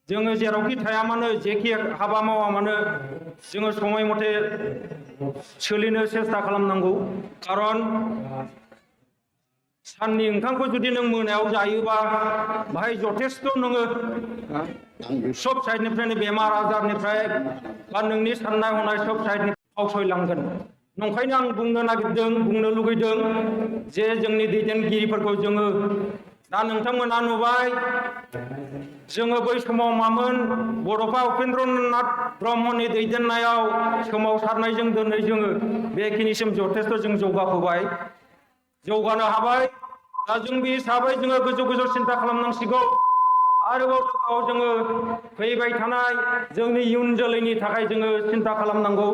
जोङो जेरावखि थाया मानो जेखि हाबा मावा मानो जोङो समय मथे सोलिनो सेस्था खालामनांगौ। खारन साननि ओंखामखौ जुदि नों मोनायाव जायोबा बाहाय जथेस्थ' नोङो सब साइडनिफ्रायनो बेमार आजारनिफ्राय बा नोंनि साननाय हनाय सब साइडनिफ्राय फावसयलांगोन। नंखायनो आं बुंनो लुगैदों जे जोंनि दैदेनगिरिफोरखौ जोङो दा नोंथांमोना नुबाय जोङो बै समाव मामोन बड'फा उपेन्द्रनाथ ब्रह्मनि दैदेननायाव सोमावसारनायजों दिनै जोङो बेखिनिसिम जथेस्थ' जों जौगाबोबाय, जौगानो हाबाय। दा जों बे हिसाबै जोङो गोजौ सिन्था खालामनांसिगौ। आरोबाव जोङो फैबाय थानाय जोंनि इयुन जोलैनि थाखाय जोङो सिन्था खालामनांगौ।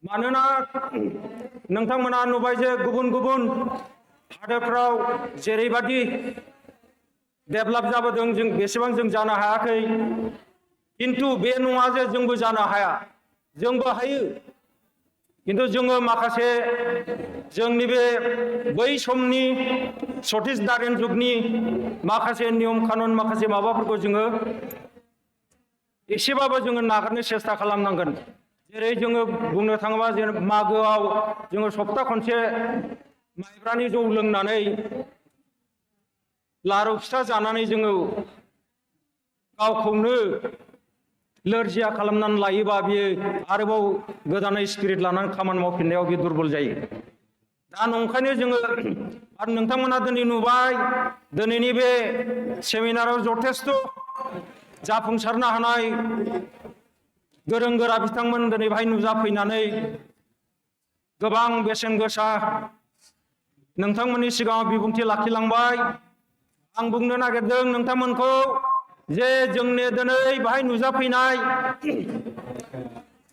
मानोना नोंथांमोना नुबाय जे गुबुन गुबुन हादोरफ्राव जेरैबादि डेभेलप जाबोदों जों बेसेबां जों जानो हायाखै, किन्तु बे नङा जे जोंबो जानो हाया, जोंबो हायो। किन्तु जोङो माखासे जोंनि बै समनि सतीश धारेन जुगनि माखासे नियम कानुन माखासे माबाफोरखौ जोङो एसेबाबो जोङो नागारनो सेस्था खालामनांगोन। जेरै जोङो बुंनो थाङोबा जेनेबा मागोआव जोङो सप्ता खनसे माइब्रानि जौ लोंनानै लारु फिथा जानानै जोङो गावखौनो लोरजिया खालामनानै लायोबा बियो आरोबाव गोदानै स्पिरिट लानानै खामानि मावफिननायाव बे दुरबल जायो। दा नंखायनो जोङो आरो नोंथांमोना दिनै नुबाय दिनैनि बे सेमिनाराव जथेस्थ' जाफुंसारनो हानाय गोरों गोरा बिथांमोन दिनै बेहाय नुजाफैनानै गोबां बेसेन गोसा नोंथांमोननि सिगाङाव बिबुंथि लाखिलांबाय। आं बुंनो नागिरदों नोंथांमोनखौ जे जोंनि दिनै बेहाय नुजाफैनाय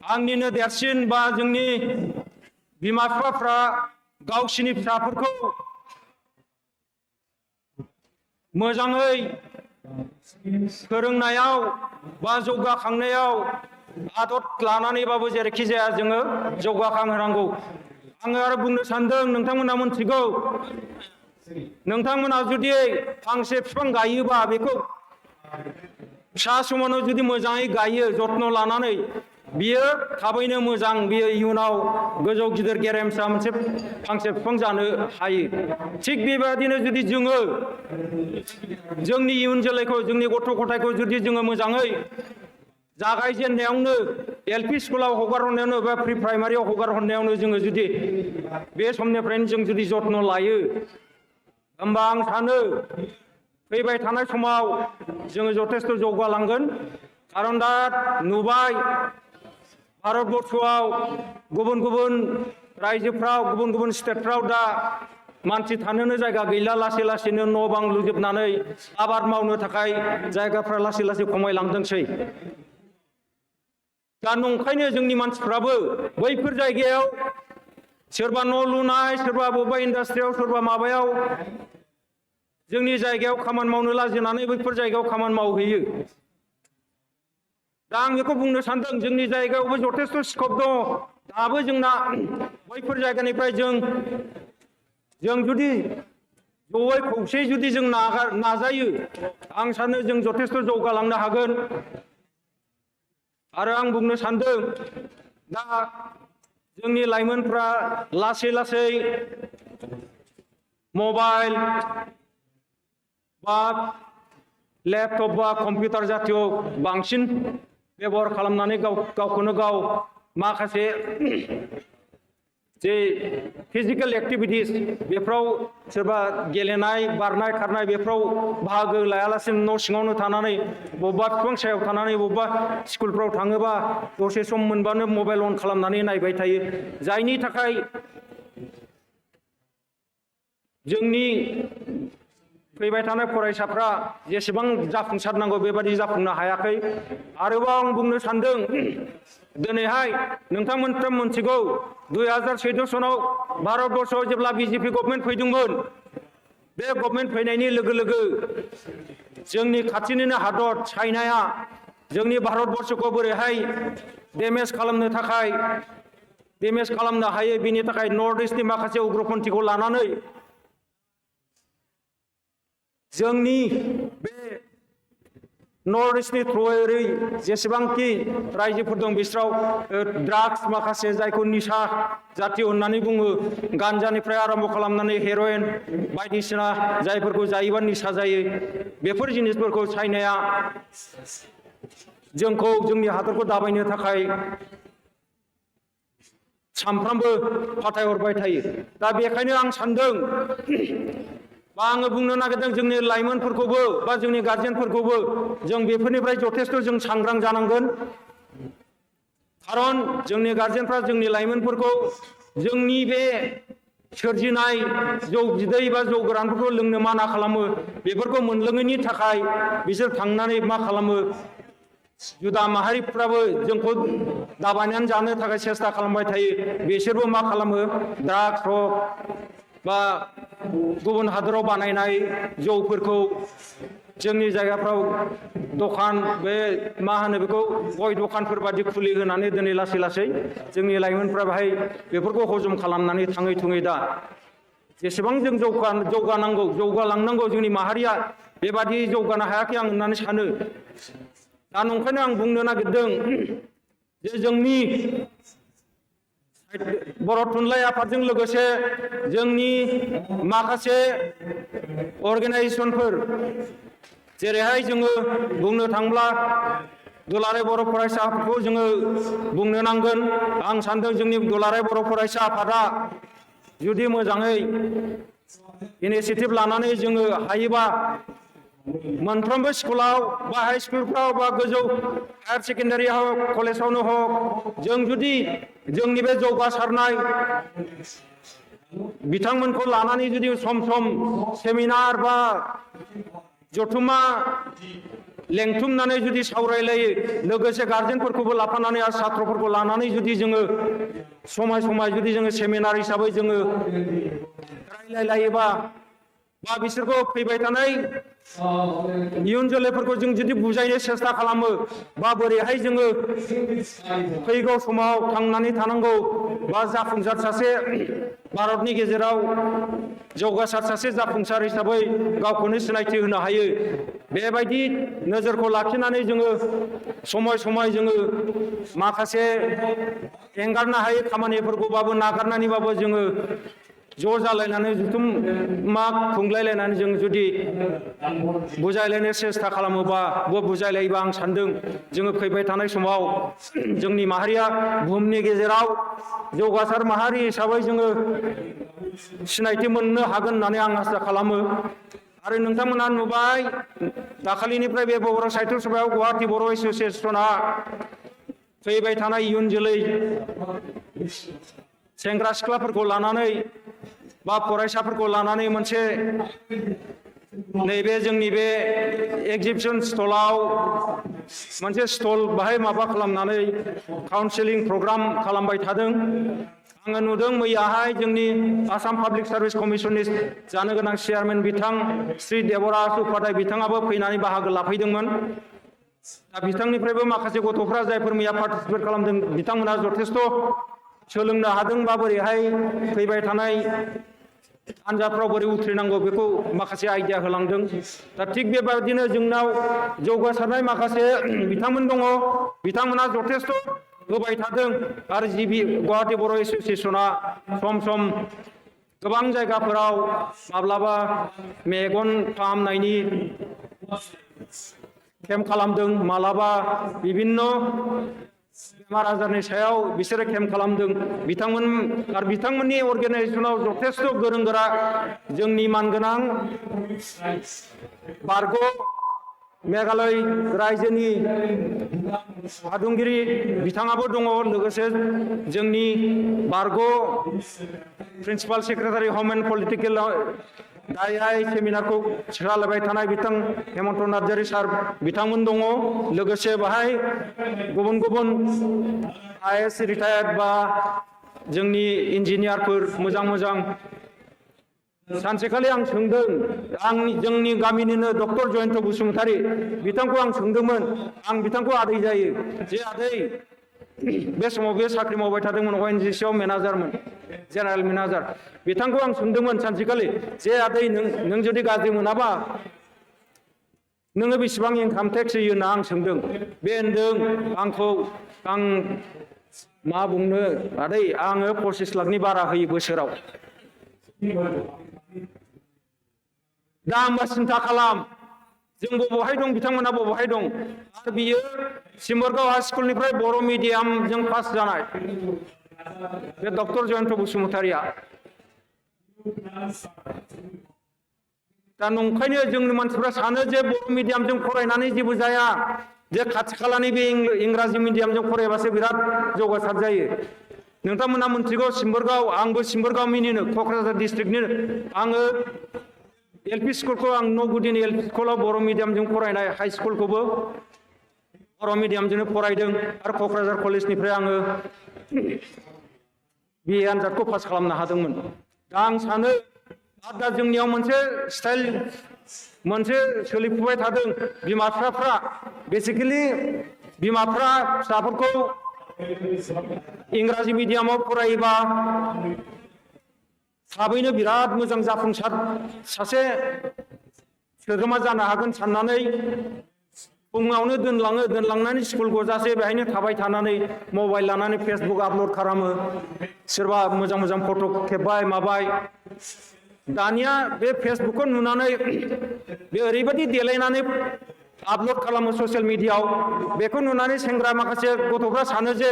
आंनिनो देरसिन बा जोंनि बिमा बिफाफ्रा गावसिनि फिसाफोरखौ मोजाङै फोरोंनायाव बा जौगाखांनायाव आदद लानानैबाबो जेरैखि जाया जोङो जौगाखांहोनांगौ। आङो आरो बुंनो सानदों नोंथांमोना मोनथिगौ, नोंथांमोना जुदि फांसे बिफां गायोबा बेखौ फिसा समावनो जुदि मोजाङै गायो जत्न लानानै, बियो थाबैनो मोजां, बियो इयुनाव गोजौ गिदिर गेरेमसा मोनसे फांसे बिफां जानो हायो। थिग बेबादिनो जुदि जोङो जोंनि इयुन जोलैखौ जोंनि गथ' गथायखौ जुदि जोङो मोजाङै जागायजेननायावनो एलपि स्कुलाव हगार हरनायावनो बा प्रि प्राइमारियाव हगार हरनायावनो जोङो जुदि बे समनिफ्रायनो जों जुदि जत्न लायो, होमबा आं सानो फैबाय थानाय समाव जोङो जथेस्थ' जौगालांगोन। खारन दा नुबाय भारतबर्षआव गुबुन गुबुन रायजोफ्राव गुबुन गुबुन स्टेटफ्राव दा मानसि थानोनो जायगा गैला, लासै लासैनो न' बां लुजोबनानै आबाद मावनो थाखाय जायगाफ्रा लासै लासै खमायलांदोंसै। दा नंखायनो जोंनि मानसिफ्राबो बैफोर जायगायाव सोरबा न' लुनाय, सोरबा बबेबा इन्डास्ट्रियाव, सोरबा माबायाव जोंनि जायगायाव खामानि मावनो लाजिनानै बैफोर जायगायाव खामानि मावहैयो। दा आं बेखौ बुंनो सानदों जोंनि जायगायावबो जथेस्थ' स्कप दङ। दाबो जोंना बैफोर जायगानिफ्राय जों जुदि जयै खौसेयै जुदि जों नाजायो, आं सानो जों जथेस्थ' जौगालांनो हागोन। आरो आं बुंनो सानदों दा जोंनि लाइमोनफ्रा लासै लासै मबाइल बा लेपटप बा कम्पिउटार जातीय बांसिन बेबहार खालामनानै गावखौनो गाव माखासे जे फिजिकेल एक्टिभिटिस बेफ्राव सोरबा गेलेनाय बारनाय खारनाय बेफ्राव बाहागो लायालासिनो न' सिङावनो थानानै बबेबा बिफां सायाव थानानै बबेबा स्कुलफ्राव थाङोबा दसे सम मोनबानो मबाइल अन खालामनानै नायबाय थायो, जायनि थाखाय जोंनि फैबाय थानाय फरायसाफ्रा जेसेबां जाफुंसारनांगौ बेबादि जाफुंनो हायाखै। आरोबाव आं बुंनो सानदों दिनैहाय नोंथांमोनफ्रा मोनथिगौ 2014 सनाव भारतबर्षआव जेब्ला बिजेपि गभर्नमेन्ट फैदोंमोन, बे गभर्नमेन्ट फैनायनि लोगो लोगो जोंनि खाथिनिनो हादर चाइनाया जोंनि भारतबर्षखौ बोरैहाय डेमेज खालामनो हायो बेनि थाखाय नर्थ इस्टनि माखासे उग्रपन्थीखौ लानानै जोंनि बे नर्थ इस्टनि थ्रुयै जेसेबांखि रायजोफोर दं बिसोराव ड्राग्स माखासे जायखौ निसा जाति होननानै बुङो गान्जानिफ्राय आरम्भ खालामनानै हेर'इन बायदिसिना जायफोरखौ जायोबा निसा जायो बेफोर जिनिसफोरखौ चाइनाया जोंखौ जोंनि हादरखौ दाबायनो थाखाय सानफ्रामबो फाथायहरबाय थायो। दा बेखायनो आं सानदों बा आङो बुंनो नागिरदों जोंनि लाइमोनफोरखौबो बा जोंनि गार्जेनफोरखौबो जों बेफोरनिफ्राय जथेस्थ' जों सांग्रां जानांगोन। खारन जोंनि गार्जेनफ्रा जोंनि लाइमोनफोरखौ जोंनि बे सोरजिनाय जौ बिदै बा जौ गोरानफोरखौ लोंनो माना खालामो। बेफोरखौ मोनलोङैनि थाखाय बिसोर थांनानै मा खालामो जुदा माहारिफ्राबो जोंखौ दाबायनानै जानो थाखाय सेस्था खालामबाय थायो। बिसोरबो मा खालामो ड्राग्स हक बा गुबुन हादराव बानायनाय जौफोरखौ जोंनि जायगाफ्राव दखान बे मा होनो बेखौ गय दखानफोर बादि खुलि होनानै दिनै लासै लासै जोंनि लाइमोनफ्रा बाहाय बेफोरखौ हजम खालामनानै थाङै थुङै दा जेसेबां जों जौगानांगौ जौगालांनांगौ जोंनि माहारिया बेबादि जौगानो हायाखै आं होननानै सानो। दा नंखायनो आं बुंनो नागिरदों जे जोंनि बर' थुनलाइ आफादजों लोगोसे जोंनि माखासे अर्गेनाइजेसनफोर जेरैहाय जोङो बुंनो थांब्ला दुलाराय बर' फरायसा आफादखौ जोङो बुंनो नांगोन। आं सानदों जोंनि दुलाराय बर' फरायसा आफादा जुदि मोजाङै इनिसियेटिभ लानानै जोङो हायोबा मोनफ्रोमबो स्कुलाव बा हाइ स्कुलफ्राव बा गोजौ हायार सेकेन्डारि हक कलेजावनो हक जों जुदि जोंनि बे जौगासारनाय बिथांमोनखौ लानानै जुदि सम सम सेमिनार बा जथुमा लेंथुमनानै जुदि सावरायलायो लोगोसे गार्जेनफोरखौबो लाफानानै आरो साथ्रफोरखौ लानानै जुदि जोङो समाय समाय जुदि जोङो सेमिनार हिसाबै जोङो रायलायलायोबा बा बिसोरखौ फैबाय थानाय इयुन जोलैफोरखौ जों जुदि बुजायनो सेस्था खालामो बा बोरैहाय जोङो फैगौ समाव थांनानै थानांगौ बा जाफुंसार सासे भारतनि गेजेराव जौगासार सासे जाफुंसार हिसाबै गावखौनो सिनायथि होनो हायो बेबायदि नोजोरखौ लाखिनानै जोङो समय समय जोङो माखासे एंगारनो हायै खामानिफोरखौबाबो नागारनानैबाबो जोङो ज' जालायनानै जुथुमा खुंलायलायनानै जों जुदि बुजायलायनो सेस्था खालामोबा बुजायलायोबा आं सानदों जोङो फैबाय थानाय समाव जोंनि माहारिया बुहुमनि गेजेराव जौगासार माहारि हिसाबै जोङो सिनायथि मोननो हागोन होननानै आं आसा खालामो। आरो नोंथांमोना नुबाय दाखालिनिफ्राय बे बर' साहित्य सभायाव गुवाहाटी बर' एस'सियेसना फैबाय थानाय इयुन जोलै सेंग्रा सिख्लाफोरखौ लानानै बा फरायसाफोरखौ लानानै मोनसे नैबे जोंनि बे एगजिबिसन स्टलाव मोनसे स्टल बाहाय माबा खालामनानै काउन्सिलिं प्रग्राम खालामबाय थादों। आङो नुदों मैयाहाय जोंनि आसाम पाब्लिक सार्भिस कमिसननि जानो गोनां चेयारमेन बिथां श्री देबराज उपाध्याय बिथाङाबो फैनानै बाहागो लाफैदोंमोन। दा बिथांनिफ्रायबो माखासे गथ'फ्रा जायफोर मैया पार्टिसिपेट खालामदों बिथांमोना जथेस्थ' सोलोंनो हादों बा बोरैहाय फैबाय थानाय आनजादफ्राव बोरै उथ्रिनांगौ बेखौ माखासे आइडिया होलांदों। दा थिग बेबायदिनो जोंनाव जौगासारनाय माखासे बिथांमोन दङ बिथांमोना जथेस्थ' होबाय थादों आरो गुवाहाटी बर' एस'सियेसना सम सम गोबां जायगाफोराव माब्लाबा मेगन फाहामनायनि केम्प खालामदों मालाबा बिभिन्न बेमार आजारनि सायाव बिसोरो केम्प खालामदों। बिथांमोननि अर्गेनाइजेसनाव जथेस्थ' गोरों गोरा जोंनि मानगोनां बारग' मेघालय रायजोनि हादुंगिरि बिथाङाबो दङ लोगोसे जोंनि बारग' प्रिन्सिपाल सेक्रेटारि हम एन्ड पलिटिकेल दायोहाय सेमिनारखौ सालायबाय थानाय बिथां हेमन्त नार्जारि सार बिथांमोन दङ लोगोसे बाहाय गुबुन गुबुन आइएएस रिटायार्ड बा जोंनि इन्जिनियारफोर मोजां मोजां सानसेखालि आं सोंदों जोंनि गामिनिनो डक्टर जयन्त बसुमतारी बिथांखौ आं सोंदोंमोन आं बिथांखौ आदै जायो जे आदै बे समाव बे साख्रि मावबाय थादोंमोन अएनजिसिआव मेनेजारमोन जेनेरेल मेनेजार बिथांखौ आं सोंदोंमोन सानसेखालि जे आदै नों जुदि गाज्रि मोनाबा नोङो बेसेबां इनकाम टेक्स होयो होनना आं सोंदों। बे होनदों आं मा बुंनो आदै आङो 25 लाखनि बारा होयो बोसोराव। दा होमबा सिन्था खालाम जों बबेहाय दं बिथांमोना बबेहाय दं। आरो बियो सिम्बोरगाव हाई स्कुलनिफ्राय बर' मिडियामजों पास जानाय बे डक्टर जयन्त बसुमतारिया। दा नंखायनो जोंनि मानसिफ्रा सानो जे बर' मिडियामजों फरायनानै जेबो जाया, जे खाथि खालानि बे इंराजि मिडियामजों फरायबासो बिराद जौगासार जायो। नोंथांमोना मोनथिगौ सिम्बोरगाव, आंबो सिम्बोरगावनिनो क'क्राझार डिस्ट्रिक्टनि आङो एलपि स्कुलखौ आं नगुदिनि एलपि स्कुलाव बर' मिडियामजों फरायनाय, हाई स्कुलखौबो बर' मिडियामजोंनो फरायदों आरो क'क्राझार कलेजनिफ्राय आङो बिए आनजादखौ पास खालामनो हादोंमोन। दा आं सानो दा जोंनियाव मोनसे स्टाइल मोनसे सोलिफुबाय थादों। बिमा बिफाफ्रा बेसिकेलि बिमाफ्रा फिसाफोरखौ इंराजि मिडियामाव फरायोबा थाबैनो बिराद मोजां जाफुंसार सासे सोद्रोमा जानो हागोन साननानै फुङावनो दोनलांनानै स्कुल गजासे बेहायनो थाबाय थानानै मबाइल लानानै फेसबुक आपल'ड खालामो, सोरबा मोजां फट' खेबबाय माबाय। दानिया बे फेसबुकखौ नुनानै बे ओरैबायदि देलायनानै आपल'ड खालामो ससियेल मिडियाआव, बेखौ नुनानै सेंग्रा माखासे गथ'फ्रा सानो जे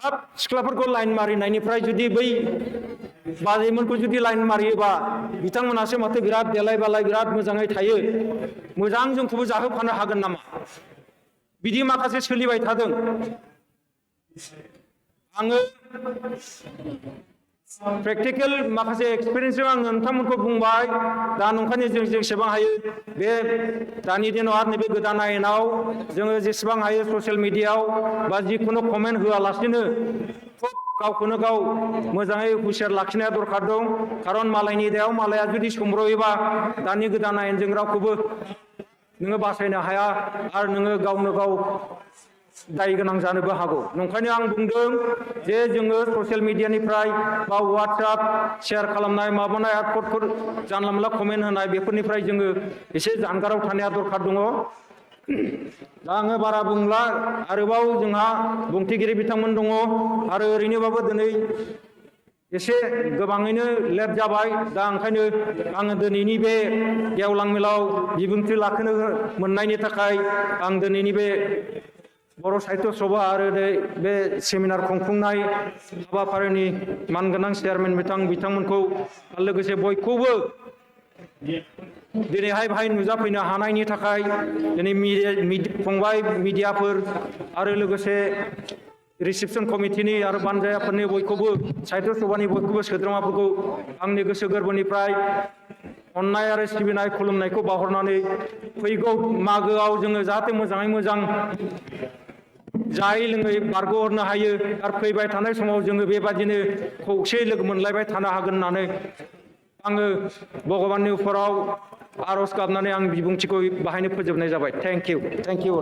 हाब सिख्लाफोरखौ लाइन मारिनायनिफ्राय जुदि बै बाजैमोनखौ जुदि लाइन मारियोबा बिथांमोनासो माथो बिराद देलाय बालाय बिराद मोजाङै थायो, मोजां जोंखौबो जाहोफानो हागोन नामा, बिदि माखासे सोलिबाय थादों। आङो प्रेक्टिकेल माखासे एक्सपिरियेन्सजों आं नोंथांमोनखौ बुंबाय। दा नंखायनो जों जेसेबां हायो बे दानि दिनाव आरो नैबे गोदान आयेनाव जोङो जेसेबां हायो ससियेल मिडियाआव बा जिखुनु कमेन्ट होआलासिनो गावखौनो गाव मोजाङै हुसियार लाखिनाया दरखार दं। खारन मालायनि दायाव मालाया जुदि सोमब्रयोबा दानि गोदान आयेनजों रावखौबो नोङो बासायनो हाया आरो नोङो गावनो गाव दाय गोनां जानोबो हागौ। नंखायनो आं बुंदों जे जोङो ससियेल मिडियानिफ्राय बा वाट्सएप शेयार खालामनाय माबानाय आपल'डफोर जानला मोनला कमेन्ट होनाय बेफोरनिफ्राय जोङो एसे जानगाराव थानाया दरखार दङ। दा आङो बारा बुंला, आरोबाव जोंहा बुंथिगिरि बिथांमोन दङ आरो ओरैनोबाबो दिनै एसे गोबाङैनो लेट जाबाय। दा ओंखायनो आङो दिनैनि बे गेवलां मेलाव बिबुंथि लाखिनो मोननायनि थाखाय आं दिनैनि बे बर' साहित्य सभा आरो बे सेमिनार खुंफुंनाय हाबाफारिनि मानगोनां चेयारमेन बिथांमोनखौ लोगोसे बयखौबो दिनैहाय बाहाय नुजाफैनो हानायनि थाखाय दिनै फंबाय मिडियाफोर आरो लोगोसे रिसेपसन कमिटिनि आरो बानजायाफोरनि बयखौबो साहित्य सभानि बयखौबो सोद्रोमाफोरखौ आंनि गोसो गोरबोनिफ्राय अननाय आरो सिबिनाय खुलुमनायखौ बावहरनानै फैगौ मागोआव जोङो जाहाथे मोजाङै मोजां जायै लोङै बारग'हरनो हायो आरो फैबाय थानाय समाव जोङो बेबादिनो खौसेयै लोगो मोनलायबाय थानो हागोन होननानै आङो भगबाननि उपराव आर'ज गाबनानै आं बिबुंथिखौ बाहायनो फोजोबनाय जाबाय। Thank you.